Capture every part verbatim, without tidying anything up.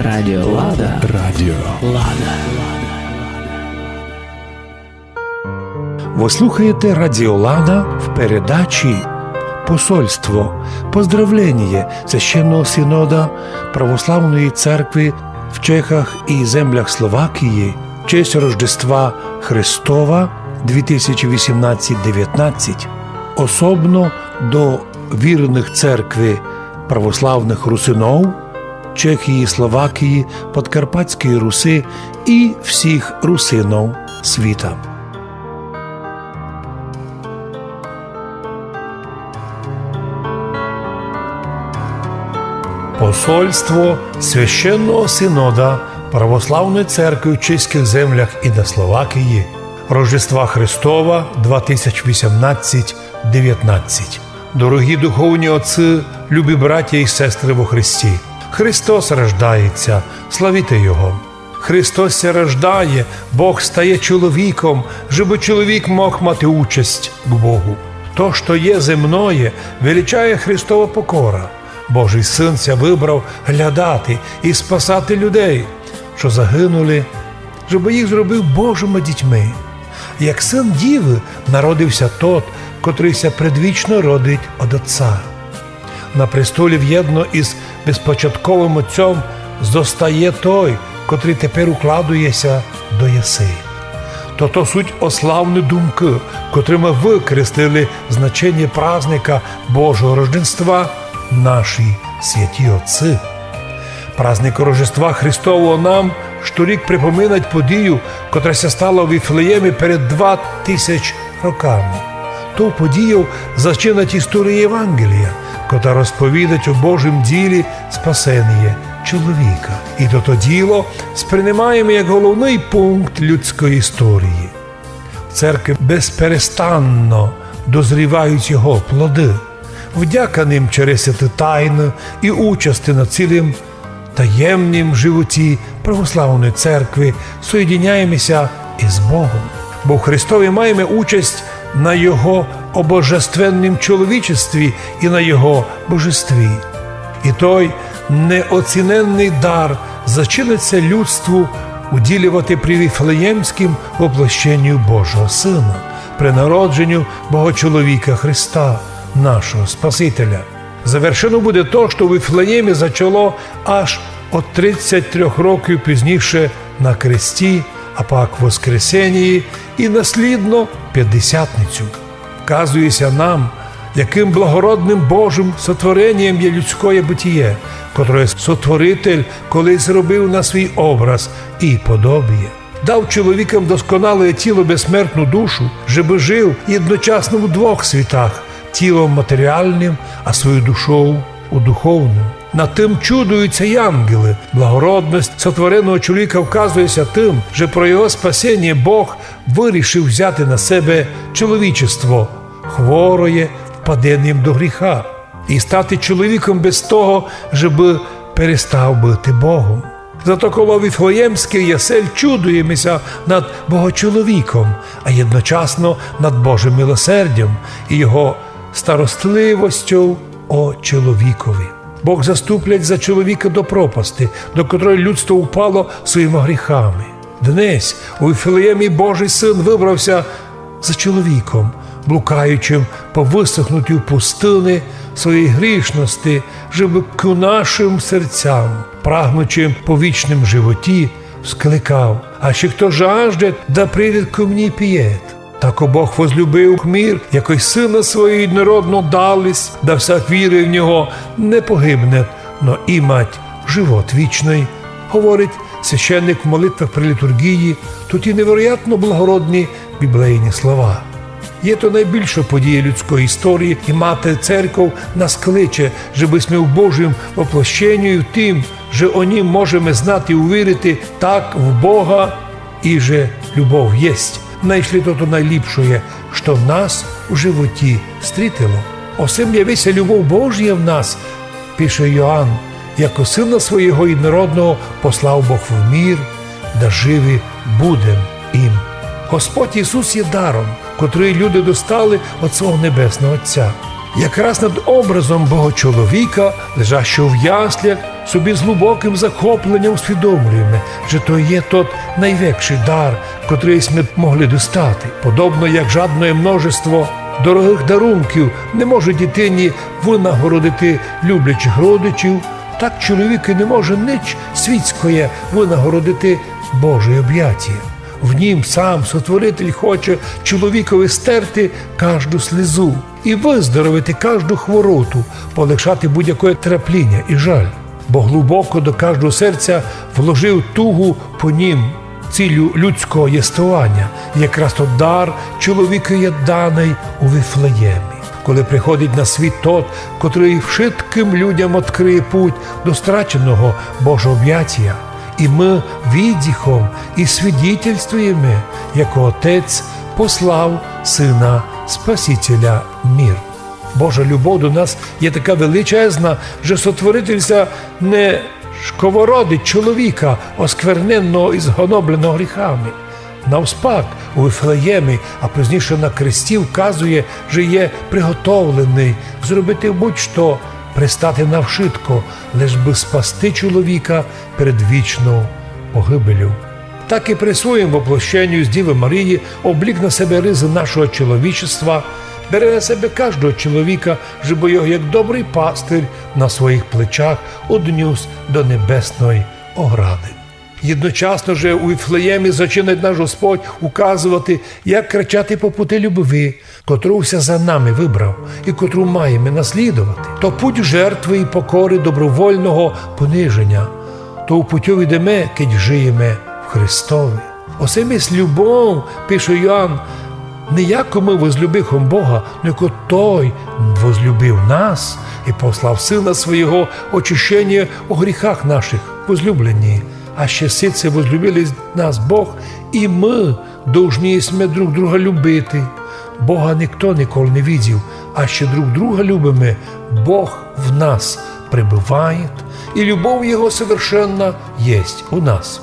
Радіо Лада. Радіо Лада. Вы слухаєте Радіо Лада в передачі «Посольство». Поздравление Священного Синода Православної Церкви в Чехах і землях Словакії в честь Рождества Христова дві тисячі вісімнадцять девятнадцять, особно до вірных Церкви православных русинов Чехії, Словакії, Подкарпатської Руси і всіх русинов світа. Посольство Священного Синода Православної Церкви в чеськых землях і на Словакії. Рождества Христова, два тисячі вісімнадцять девятнадцять. Дорогі духовні отці, любі братя і сестри во Христі, Христос рождається, славіте Його! Христос ся рождає, Бог стає чоловіком, жебы чоловік мог мати участь к Богу. То, што є земноє, величає Христова покора. Божий Син ся выбрав глядати і спасати людей, што загинули, жебы їх зробив Божыми дітьми. Як сын дівы народив ся тот, котрый ся предвічно родить од Отця. На престолі вєдно із безпочатковым Отцьом зостає той, котрый тепер укладує ся до яси. Тото суть ославны думкы, котрыми выкреслили значеніє празника Божого Рожденства наші святі отцы. Праздник Рождества Христового нам шторік припоминать подію, котра ся стала у Вифлеємі перед два тисяч роками. Ту подію зачинать історія Євангелія, котра розповідать о Божім ділі спасеніє чоловіка. І тото діло сприймаєме як головный пункт людської історії. В церкви безперестанно дозрівають його плоды. Вдяка ним через святі тайны і участи на цілім таємнім животі православної церкви соєдиняєме ся із Богом. Бо в Христови маєме участь на Його обожественнім чоловічестві і на Його божестві. І той неоціненный дар зачинить ся людству уділювати при вифлеємськім воплощенню Божого Сина, при народженню Богочоловіка Христа, нашого Спасителя. Завершено буде то, што у Вифлеємі зачало аж о тридцять трьох років пізніше на кресті, а пак воскресенії і наслідно Пятдесятницю. Вказує ся нам, якым благородным Божым сотворенієм є людськоє бытіє, котроє Сотворитель колись зробив на свій образ і подобіє. Дав чоловікам досконалоє тіло, безсмертну душу, жебы жив єдночасно у двох світах, тілом матеріалным, а свою душов у духовным. Над тым чудують ся й ангелы. Благородность сотвореного чоловіка вказує ся тым, же про його спасеніє Бог вирішив взяти на себе чоловічество, хвороє впаденням до гріха, і стати чоловіком без того, жебы перестав быти Богом. Зато коло вифлеємськых ясель чудуєме ся над Богочоловіком, а єдночасно над Божым милосердям і його старостливостю о чоловікови. Бог заступлять за чоловіка до пропасти, до котрої людство упало своїми гріхами. Днесь у Вифлеємі Божий Син выбрав ся за чоловіком, блукаючым по высохнутій пустыни своєї грішности, жебы к нашым серцям, прагнучым по вічным животі, вскликав: «Аще хто жаждет, да придет ко мні пиєт». Тако Бог возлюбив мир, якой Сына Свого Єдинородного дал єсть, да всяк вірує в Нього, не погибнет, но имать живот вічный, говорить священник в молитвах при літурґії тоті невероятно благородні біблейні слова. Є то найбільша подія людської історії, і Мати Церков нас кличе, жебы сьме в Божім воплощенню і в тім, же о нім можеме знати і увірити, так в Бога, і же любов єсть. Найшли тото найліпшоє, што нас у животі стрітило. О сем явися любов Божія в нас, пише Йоанн, яко Сына Своєго Єдинородного послав Бог в мир, да живи будем им. Господь Ісус є даром, котрый люди достали од свого Небесного Отця. Якраз над образом Богочоловіка, лежащого в яслях, Собі з глубокым захопленьом усвідомлюєме, же то є тот найвекшый дар, котрый сьме могли достати. Подобно як жадноє множество дорогых дарунків не може дітині вынагородити люблячих родичів, так чоловікови не може нич світськоє вынагородити Божоє обятіє. В нім сам Сотворитель хоче чоловікови стерти кажду слезу і выздоровити кажду хвороту, полегшати будь-якоє трапліня і жаль. Бо глубоко до каждого серця вложив тугу по нім, цілю людського єствованя. Якраз тот дар чоловікови є даный у Вифлеємі, коли приходить на світ тот, котрый вшыткым людям откриє путь до страченого Божого обятія. І мы віддыхом і свідітельствуєме, як Отець послав Сына Спасителя в мір. Божа любов до нас є така величезна, же Сотворитель ся не шковородить чоловіка, оскверненного і згонобленого гріхами. Навспак, у Вифлеємі, а пізніше на кресті вказує, же є приготовленый зробити будь-што, пристати на вшытко, лиш бы спасти чоловіка перед вічною погибелю. Так і при своїм воплощенню з Дівы Марії облік на себе ризы нашого чоловічества, бере на себе каждого чоловіка, жебы його, як добрый пастир, на своїх плечах однюс до небесної ограды. Єдночасно же у Вифлеємі зачинать наш Господь указовати, як крачати по пути любви, котру ся за нами выбрав і котру маєме наслідовати. То путь жертвы і покоры, добровольного пониженя. То у путьови йдеме, кедь жиєме в Христови. Осе єсть любов, пише Йоанн, не яко мы возлюбихом Бога, но яко Той возлюбив нас і послав Сына Свого очищеня о гріхах наших. Возлюблені, аще сице возлюбили нас Бог, і мы должні сьме друг друга любити. Бога никто николи не видів, аще друг друга любиме, Бог в нас пребыває, і любов Його совершенна єсть у нас.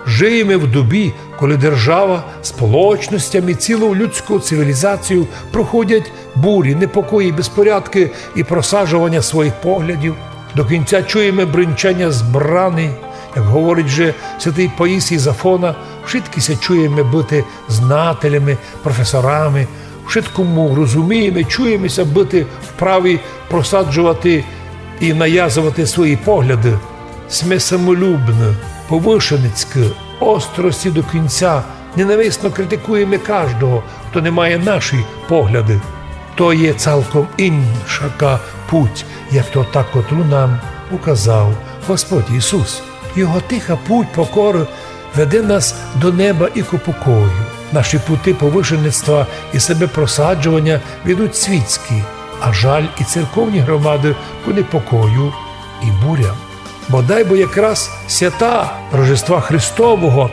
Жиєме в добі, коли держава, сполочностям і цілу людську цивілізацію проходять бурі, непокої, безпорядкы і просаджованя своїх поглядів. До кінця чуєме бринченя збраны, як говорить же святый Паїсій з Афона, вшыткі ся чуєме быти знателями, професорами, вшыткому розумієме, чуєме ся быти вправі просаджовати і навязовати свої погляды. Сьме самолюбны, повышенецькы, остро сі до кінця, ненависно критикуєме каждого, хто не має наші погляды. То є цалком иншака путь, як то та, котру нам указав Господь Ісус. Його тиха путь покоры веде нас до неба і ко покою. Наші пути повышенецтва і себе просаджованя ведуть світські, а жаль і церковні громады ко непокою і бурям. Бодай бы якраз свята Рождества Христового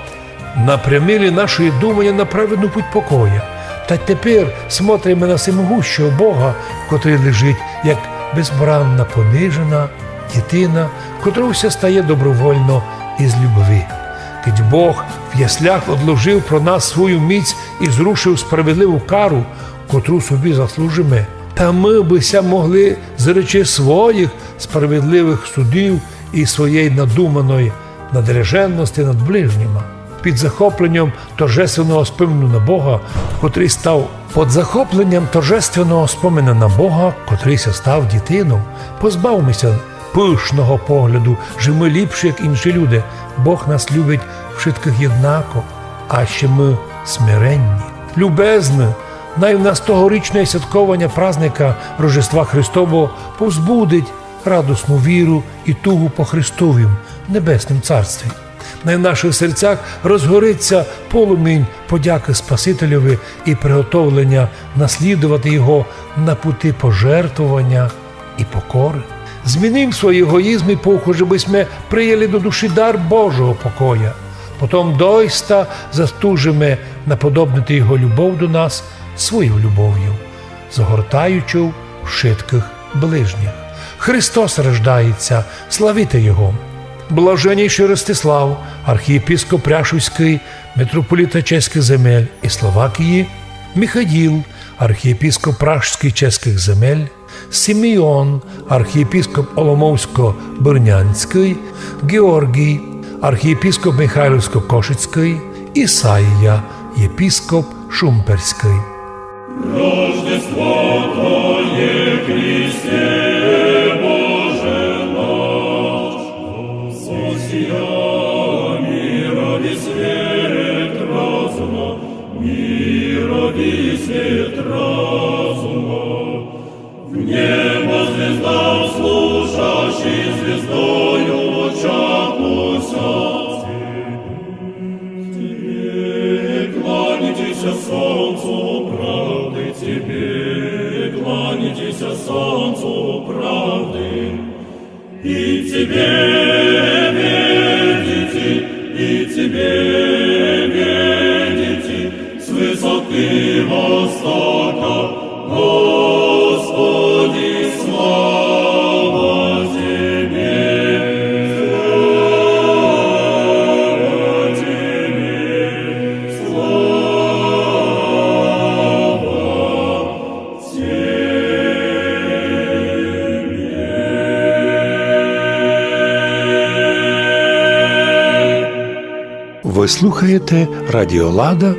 напрямили наші думаня на праведну путь покоя. Та тепер смотриме на всемогущого Бога, котрый лежить, як безбранна понижена дітина, котру ся стає добровольно из любви. Кедь Бог в яслях одложив про нас свою міць і зрушив справедливу кару, котру собі заслужиме, та мы бы ся могли зречи своїх справедливых судів і своєї надуманої надряженности над ближніма. Під захопленьом торжественного спомину на Бога, котрый став, під захопленьом торжественного спомина на Бога, котрый ся став дітином, позбавме ся пышного погляду, же мы ліпші, як інші люди. Бог нас любить вшыткых єднако, аще мы смиренні. Любезны, най в нас тогорічне святкованя праздника Рождества Христового повзбудить радосну віру і тугу по Христовім небеснім царстві. Най в нашых серцях розгорить ся полумінь подякы Спасителеві і приготовленя наслідовати Його на пути пожертвованя і покоры. Зміним свої егоїзмы і похоти, жебы сьме прияли до душі дар Божого покоя. Потом дойста заслужиме наподобнити Його любов до нас свою любовю, загортаючу вшыткых ближніх. Христос рождається, славіте Його! Блаженнішый Ростислав, архієпископ Пряшівськый, митрополіта чеськых земель і Словакії, Михаїл, архієпископ Пражськый чеськых земель, Симіон, архієпископ Оломовсько-Бырнянськый, Георгій, архієпископ Михайлівсько-Кошицькый, Ісаія, єпископ Шумперськый. Рождество Твоє, Христе Боже наш, осия мирови свет разума, мирови свет разума. В небо звезда служащий, звездою в очах уся. Тебе кланяйтеся солнцу правды, Тебе кланяйтеся солнцу правды. И Тебе ведите, и Тебе ведите с высоты востока, Господи, слава Тебе, слава Тебе, слава Тебе. Вы слухаєте Радіо Лада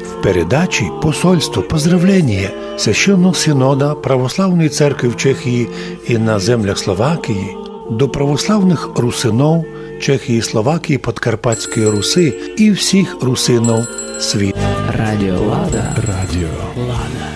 в передачі «Посольство, поздравление» Священного Синода Православної Церкви в Чехії і на землях Словакії до православных русинов Чехії, Словакії, Подкарпатської Руси і всіх русинов світу. Радіо Лада. Радіо Лада.